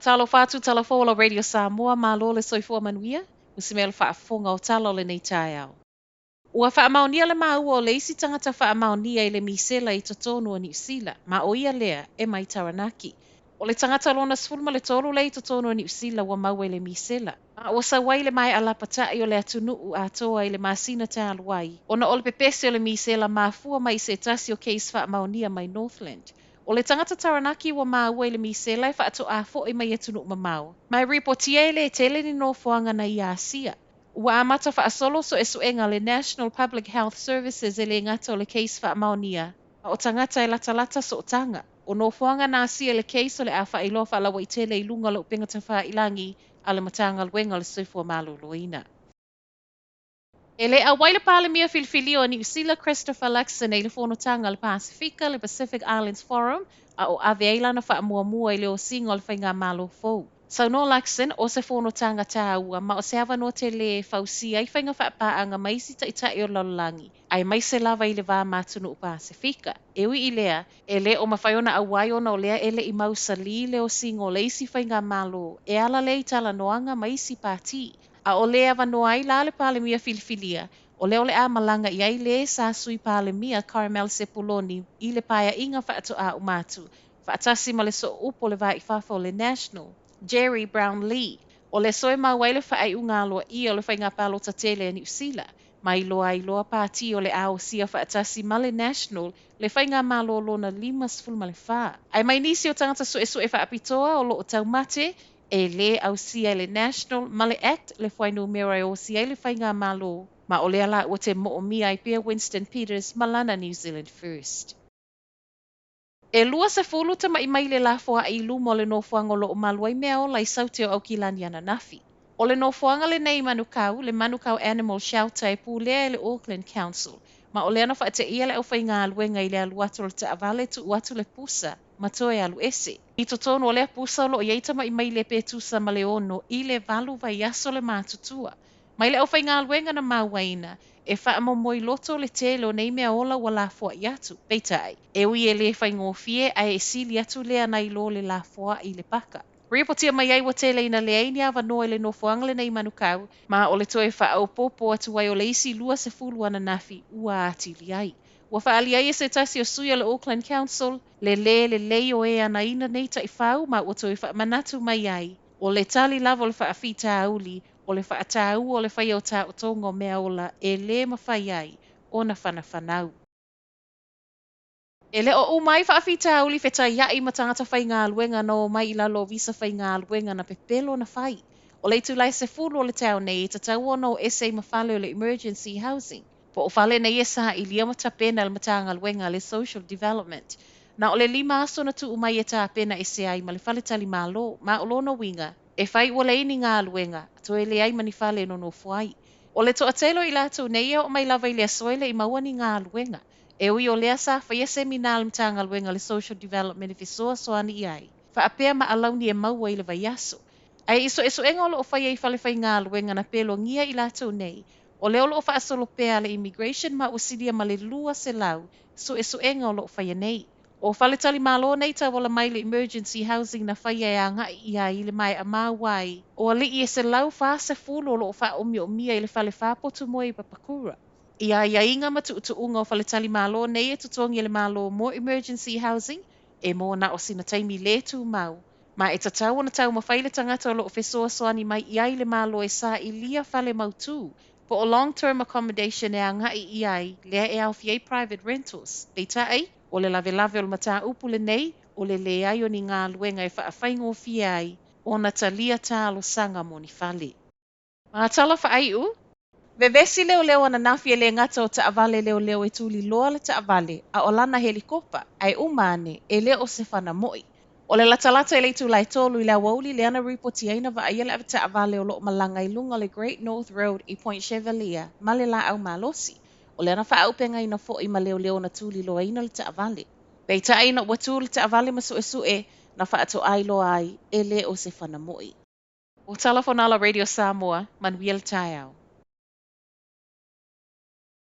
Talofa atu tala fou o la Radio Samoa, malo le soifua manuia, usi mea le faafofoga o tala o lenei taeao. Ua faamaonia le maua o le isi tagata faamaonia i le misela i totonu o Niu Sila, ma o ia lea e mai Taranaki. O le tagata lona 13 lea i totonu o Niu Sila ua maua i le misela. Ma ua sau ai le maea lapata'i o le atunuu atoa i le masina talu ai, ona o le pepesi o le misela mafua mai i se tasi o case faamaonia mai Northland. O le tagata Taranaki ua maua i le misela e faatoa fo'i mai atunuu mamao. Ma e ripotia e le tele ni nofoaga na ia asia. Ua amata faasolo suesuega le National Public Health Services e le gata o le case faamaonia, a o tagata e latalata sootaga. O nofoaga na asia le case o le a faailoa faalauaitele i luga o le upega tafailagi a le Matagaluega o le Soifua Maloloina. E le auai le Palemia filifilia o Niu Sila Christopher Luxon i le fonotaga a le Pasefika, le Pacific Islands Forum, a o ave ai lana faamuamua i le osiga o le faigamalo fou. Saunoa Luxon o se fonotaga taua ma o se avanoa tele e fausia ai faiga faapaaga ma isi taitai o le lalolagi, aemaise lava i le va ma atunuu Pasefika. E ui i lea, e le o mafai ona auai ona o lea e le i mausali le osiga o le isi faigamalo e ala lea i talanoaga ma isi pati. A o le avanoa ai la le Palemia filifilia, o lea o le a malaga i ai le sa sui Palemia Carmel Sepuloni i le paeaiga faatoa uma atu, faatasi ma le sooupu o le va i fafo o le National, Gerry Brownlee. O le aso e mau ai le faaiuga aloaia o le faiga palota tele a Niu Sila, ma iloa ai loa pati o le a osia faatasi ma le National le faigamalo lona 54. Ae mai nisi o tagata suesue faapitoa o loo taumate, e lē ausia e le National ma le Act le fuainumera e osi ai le faigamalo, ma o lea la ua te moomia ai pea Winston Peters ma lana New Zealand First. E 20 tama'i maile lafoa'i i luma o le nofoaga o loo malu ai mea ola i Saute o Aukilani ananafi. O le nofoaga lenei i Manukau, le Manukau Animal Shelter e pulea e le Auckland Council. Ma o lea na faateia le aufaigaluega i le alu atu o le taavale tuu atu le pusa ma toe alu ese. I totonu o lea pusa o loo i ai tama'i maile pe tusa ma le 6 i le 8 vaiaso le matutua. Mai le aufaigaluega na mauaina, e faamomoiloto le tele o nei mea ola ua lafoai atu. Peitai, e ui e le faigofie ae e sili atu lea nai lo le lafoai i le paka. Ripotia mai ai ua tele ina leai ni avanoa i le nofoaga lenei i Manukau, ma o le toe faaopoopo atu ai o le isi 20 ananafi ua atili ai. Ua faaalia ai e se tasi o sui o le Auckland Council le lē lelei o e anaina nei taifau ma ua toe faamanatu mai ai. O le tali lava o le faafitauli, o le faataua o le faia o taotoga o mea ola e lē mafai ai ona fanafanau. E le o uma ai faafitauli fetaiai ma tagata faigaluega na omai i lalo o visa faigaluega na pepelo na fai. O le itula e 10 o le taeao nei e tatau ona o ese i ma fale o le Emergency Housing. Po o fale nei e sailia ma tapena le Matagaluega le Social Development. Na o le 5 aso na tuu mai e tapena ese ai ma le fale talimalo, ma o lona uiga, e fai ua leai ni galuega, toe leai ma ni fale e nonofo ai. O le toatele o i latou nei e oo mai lava i le aso e le i maua ni galuega. E ui o lea sa faia semina a le Matagaluega le Social Development e fesoasoani i ai. Faapea ma alauni e maua i le vaiaso. Ae i suesuega o loo faia i fale faigaluega na pelogia i latou nei, o lea o loo faasolo pea le immigration ma ua silia ma le 200 suesuega o loo faia nei. O fale talimalo nei tauala mai le emergency housing na faia e agai i ai i le maea maua ai. O alii e 140 o loo faaomiomia i le fale fāpotu moe i Papakura. I aiaiga ma tuutuuga o fale talimalo nei e totogi e le malo mo emergency housing, e mo na o sina taimi le tumau. Ma e tatau ona taumafai le tagata o loo fesoasoani mai i ai le malo e sailia fale mautū, po o long-term accommodation e agai i ai, lea e aofia ai private rentals. Peitai, o le lavelave o le mataupu lenei, o le leai o ni galuega e faafaigofie ai, ona talia talosaga mo ni fale. Ma tala faaiu, vevesi leoleo ananafi e le gata o taavale leoleo e tuliloa le taavale a o lana helikopa, ae uma ane e le o se fana mo'i. O le latalata i le itula e 3 i le aoauli lea na ripotiaina vaaia le avetaavale o loo malaga i luga o le Great North Road i Point Chevalier ma le laau malosi. O lea na faaaupegaina foi ma leoleo na tuliloaina le taavale. Peitai ina ua tu le taavale ma suesue na faatoai loa ai e le o se fana mo'i. O tala fonala Radio Samoa, manuia le taeao.